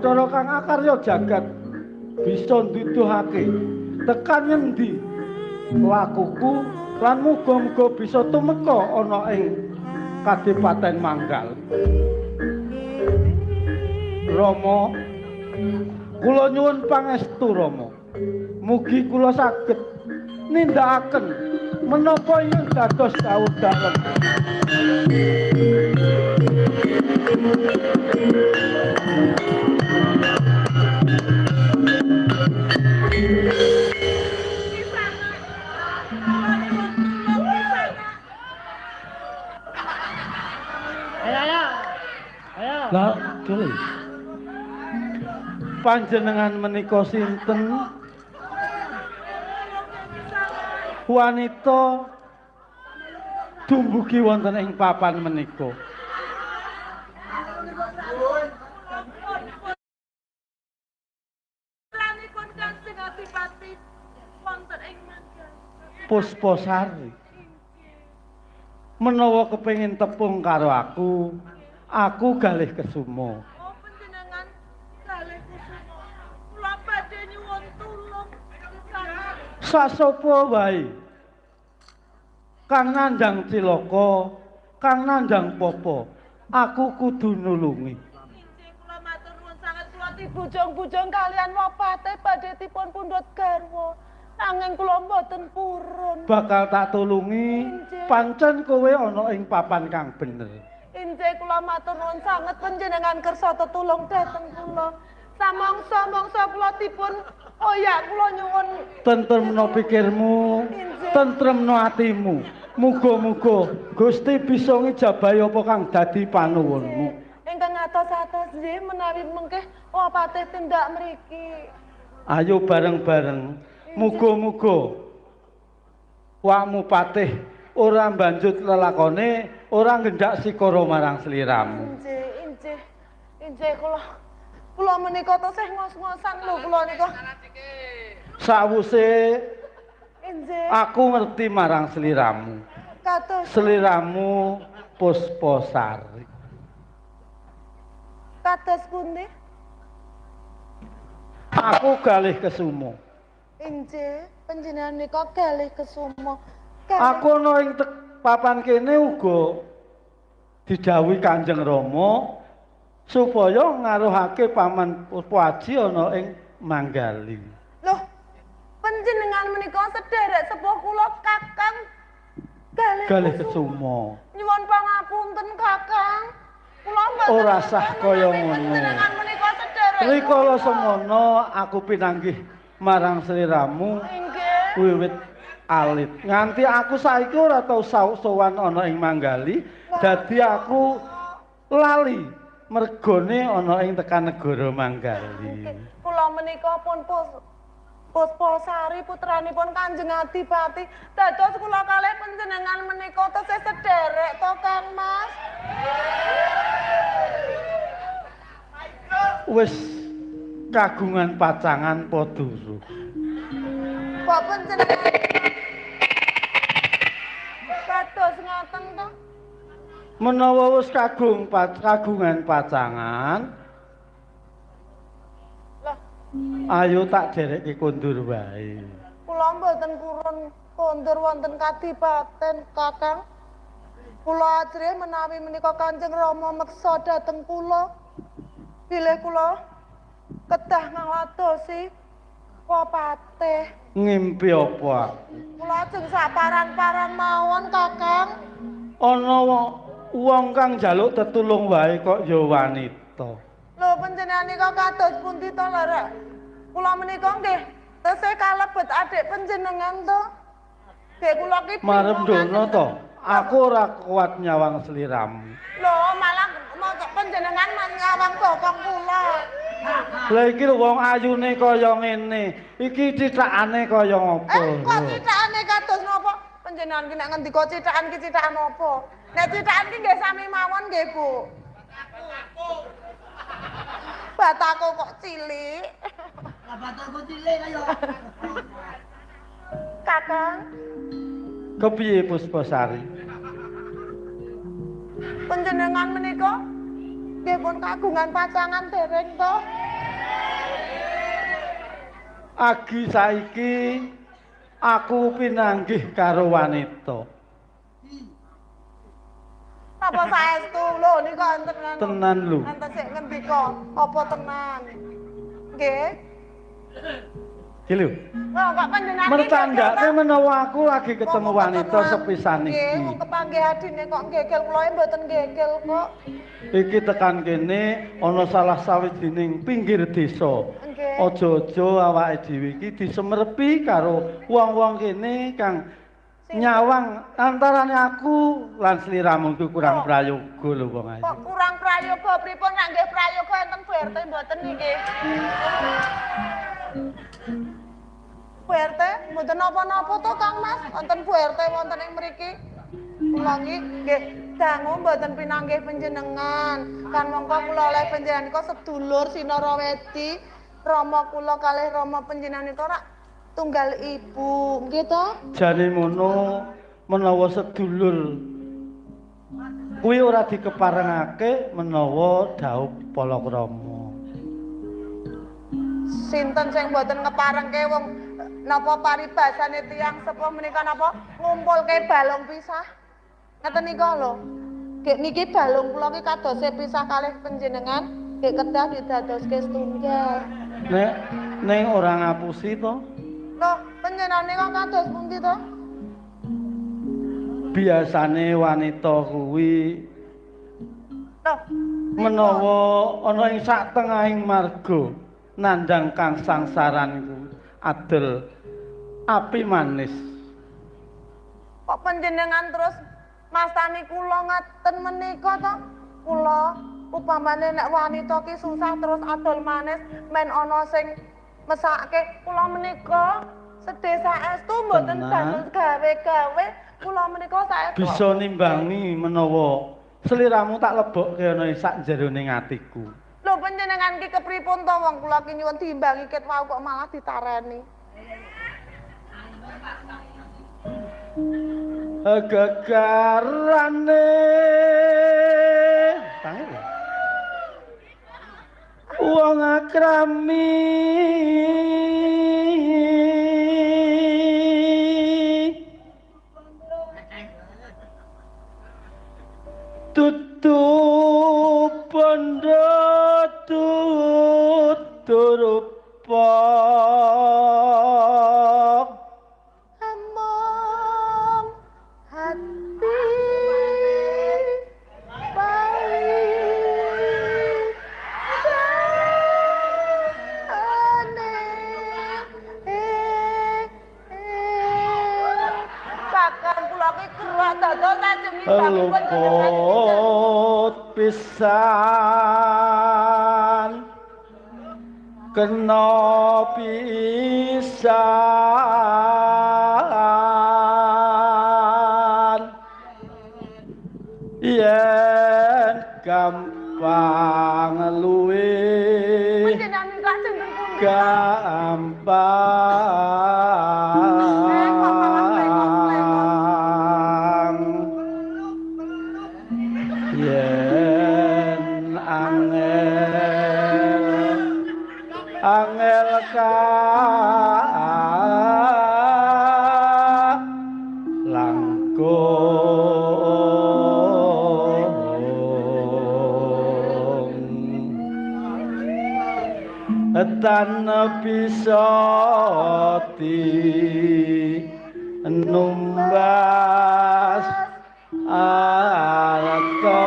Bathara kang akarya jagat bisa nduduhake tekan ngendi lakuku lan muga-muga bisa tumeka ana ing Kadipaten Manggal. Rama, kula nyuwun pangestu Rama. Mugi kula saged nindakaken menapa yen dados dawuh dalem. Ayo, ayo. Lah, dole. Panjenengan menika sinten? Wanita dumbugi wonten ing papan menika. Putranipun Kanjeng Adipati wonten ing Manggal. Puspasari. Menawa kepengin tepung karo aku, aku galih kesumo. Oh, panjenengan galih kusuma. Kula badhe nyuwun tulung. Sasapa wae kang nandhang cilaka, kang nandhang popo, aku kudu nulungi. Inggih, kula matur nuwun sanget, kula dibujung-bujung kalian wapate badhe dipun pundhut garwa. Nanging kula mboten purun. Bakal tak tulungi, pancen kowe ana ing papan kang bener. Inggih, kula matur nuwun sanget panjenengan kersa tetulung dhateng kula. Samangsa-mangsa kula dipun oyak kula nyuwun tentremno pikirmu, tentremno atimu. Muga-muga Gusti bisa ngijabahi apa kang dadi panuwunmu. Ingkang atos-atos nggih menawi mengke wapate tindak mriki. Ayo bareng-bareng. Muga-muga wakmu patih ora mbanjut lelakone, ora nggendak sikara marang sliramu. Inggih, inggih. Inggih kula. Kula menika tesih ngos-ngosan lho kula nika. Sawuse inggih aku ngerti marang sliramu. Kados sliramu Puspasari. Kados pundi? Aku galih kesumo. Inggih, panjenengan nika galih kesumo. Aku ana ing papan kene uga didhawuhi Kanjeng Rama supaya ngaruhake Paman Puspa Aji ana ing Manggali. Loh, panjenengan menika sederek sepuh kula Kakang galih kesumo. Nyuwun pangapunten Kakang. Kula mboten ora sah kaya ngono. Panjenengan menika sederek. Rikala semono aku pinanggih marang sliramu wiwit alit. Nganti aku saiki ora tau sowan ana ing Manggali, dadi aku lali mergone ana ing tekan negara Manggali. Kula menika pun Puspasari putranipun Kanjeng Adipati. Dados kula kalih panjenengan menika tesih sederek to Kang Mas? Wis kagungan pacangan apa durung? Kok panjenengan kados ngoten to? Menawa wis kagungan pacangan, lah ayo tak derekke kondur wae. Kula mboten purun kondur wonten kadipaten Kakang. Kula ajrih menawi menika Kanjeng Rama meksa dhateng kula. Bilih kula kedah ngladosi wapate. Ngimpi apa aku? Kula ajeng saparan-paran mawon Kakang. Ana wong kang njaluk tetulung wae kok ya wanita. Lho panjenengan nika kados pundi to lho rek? Kula menika nggih tesih kalebet adik panjenengan to. Nggih kula ki marem dono to. Aku ora kuat nyawang sliramu. Lho malah mosok panjenengan nyawang bokong kula. Lah iki lho wong ayune kaya ngene. Iki cithakane kaya ngopo? Kok cithakane kados napa? Panjenengan ki nek ngendika cithakan ki cithakan apa? Nek cithakan ki nggih sami mawon nggih, Bu. Batako kok cilik. Lah batako cilik kaya. Kakang. Kepiye Puspasari? Panjenengan menika nggih pun kagungan pacangan dereng to? Agi saiki aku pinanggih karo wanita. Napa saestu lho niku enten ngono. Tenan lho. Enten sik ngendika apa tenan? Nggih. Iki lho. Lho kok panjenengan iki Mertandake menawa aku lagi ketemu Wong wanita ketemuan. sepisan Nggih, iki. wong kepanggih adine kok nggegel kula mboten nggegel kok. Iki tekan kene ana salah sawijining pinggir desa. Nggih. Aja-aja awake dhewe iki disemerpi karo wong-wong kene kang nyawang antarane aku lan sliramu iku kurang prayoga lho wong ayu. Kok kurang prayoga pripun nek nggih prayoga enten Bu RT mboten niki. Bu RT mboten napa-napa to Kang Mas, wonten Bu RT wonten ing mriki. Kula nggih nggih dangu mboten pinanggih panjenengan. Kan mongko kula oleh panjenengan nika sedulur Sinarawedi, rama kula kalih rama panjenengan nika rak tunggal ibu, nggih to? Jane ngono menawa sedulur kuwi ora dikeparengake menawa dhaup palakrama. Sinten sing mboten ngeparengke wong napa paribasane tiyang sepuh menika napa ngumpulke balung pisah. Ngeten nika lho. Gek niki balung kula ki kadose pisah kalih panjenengan, gek kedah didadoske setunggal. Nek ning ora ngapusi to? Loh, panjenengan kok kados pundi to? Biasane wanita kuwi Loh, menawa ana ing sak tengahing marga nandhang kang sangsaran kuwi adol api manis. Kok panjenengan terus mastani kula ngaten menika to? Kula upamane nek wanita ki susah terus adol manis men ana sing mesake kula menika sedih saestu mboten damel gawe-gawe kula menika saestu bisa nimbangi menawa sliramu tak lebokke ana ing sak jerone atiku. Lho panjenengan ki kepripun to wong kula ki nyuwun diimbangi ket wau kok malah ditareni. Gegarane tangi lho. Wong akrami tutu bondo tutu rupa among hati luput pisan kena pisan yen gampang luwe gampang yen angel angel ka langkung tan bisa di numbas arta.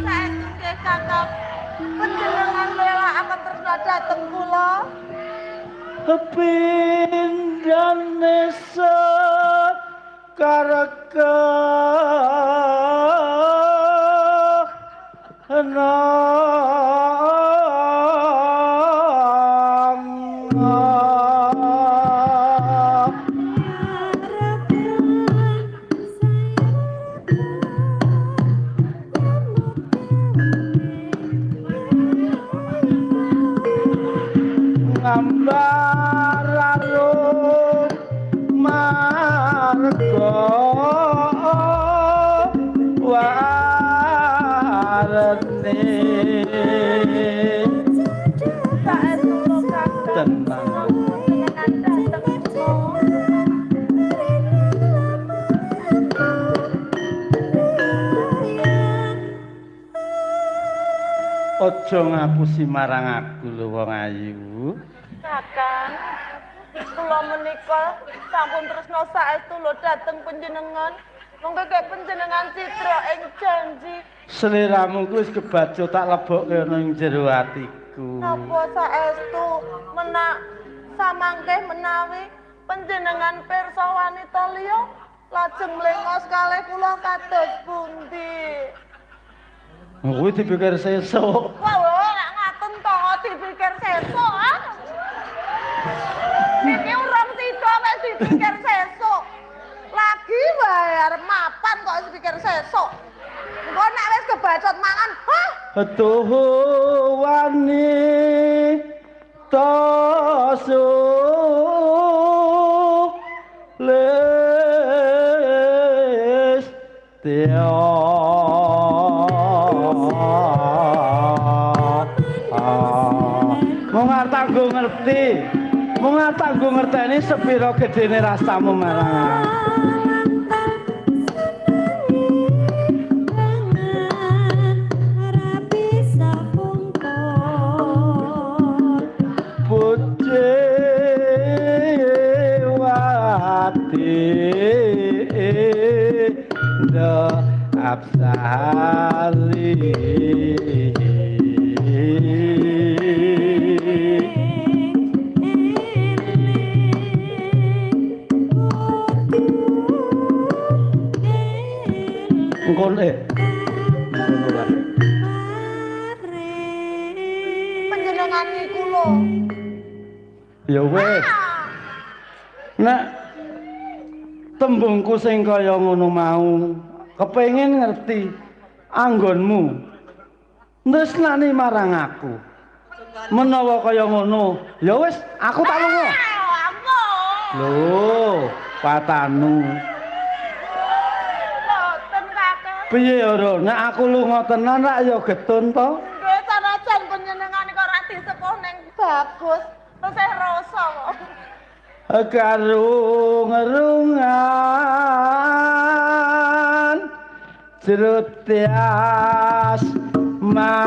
Saestu nggih Kakang, panjenengan ngelakaken tresna dhateng kula. Pindhane sekareke ngambar arum marga wa liyane. Saestu lho Kakang. Tenang. Panjenengan dateng kula. Aja ngapusi marang aku lho wong ayu. Kakang, kula menika sampun tresna saestu lho dhateng panjenengan. Monggo kek panjenengan citra ing janji. Sliramu kuwi wis kebajo tak lebokke ana ing jero atiku. Napa saestu menak samangke menawi panjenengan pirsa wanita liya lajeng mlengos kalih kula kados pundi? Kuwi dipikir sesuk. Wah, nek ngaten to dipikir sesuk ah. Iki urung sida wis dipikir sesuk. Lagi wae arep mapan kok wis pikir sesuk. Engko nek wis kebacot mangan, hah? Tuhu wani tasu les teo. Mung arep tanggo ngerti, mung arep tanggo ngerteni sepira gedene rasamu marang aku. Pujewati do absari. Engko ngono wae. Panjenengan niku lho. Ya wis. Nek tembungku sing kaya ngono mau, kepengin ngerti anggonmu tresnani marang aku. Menawa kaya ngono, ya wis aku tak lunga. Lho, patanu. Boten Kakang. Piye ora? Nek aku lunga tenan rak ya getun to. Nggih, sanajan panjenengan kok ora disepuh ning bagus, terus rasa kok. Karung-rungan jrutias mami.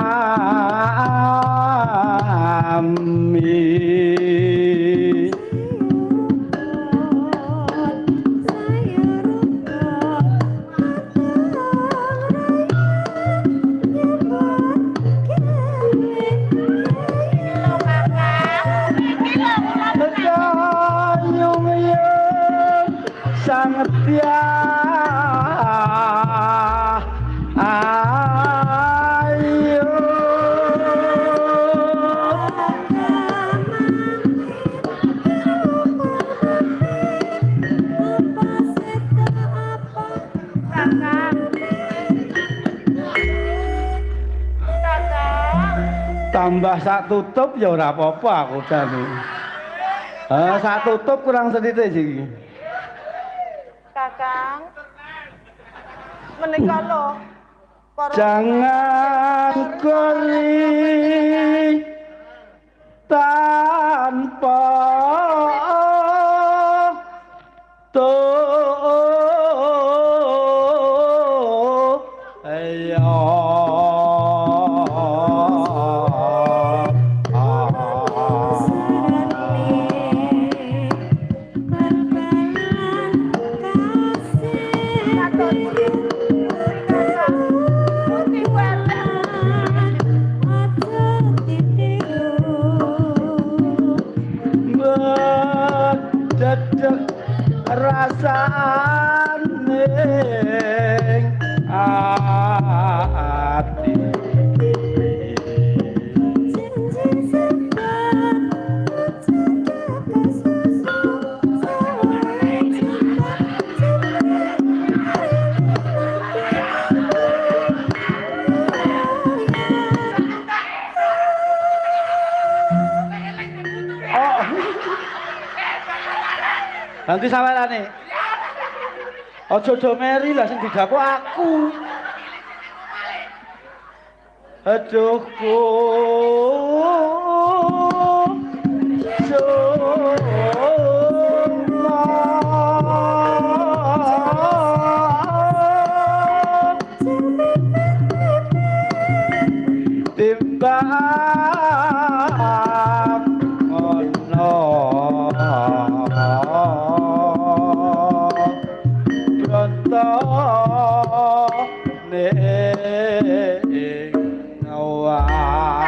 Lho Kakang, iki lho kula Kanyung sang ayu. Kakang. Kakang. Tambah sak tutup ya ora apa-apa aku jane. Ah, sak tutup kurang sethithik iki. Kakang. Menika lho. Para Jangan kori tanpa to ayo. Kados Kakang. Putih welek. Dedek rasane ati. Oh. Nanti sawerane. Aja do meri lah sing didapuk aku. Aduhku timbang ono bronto ning awak.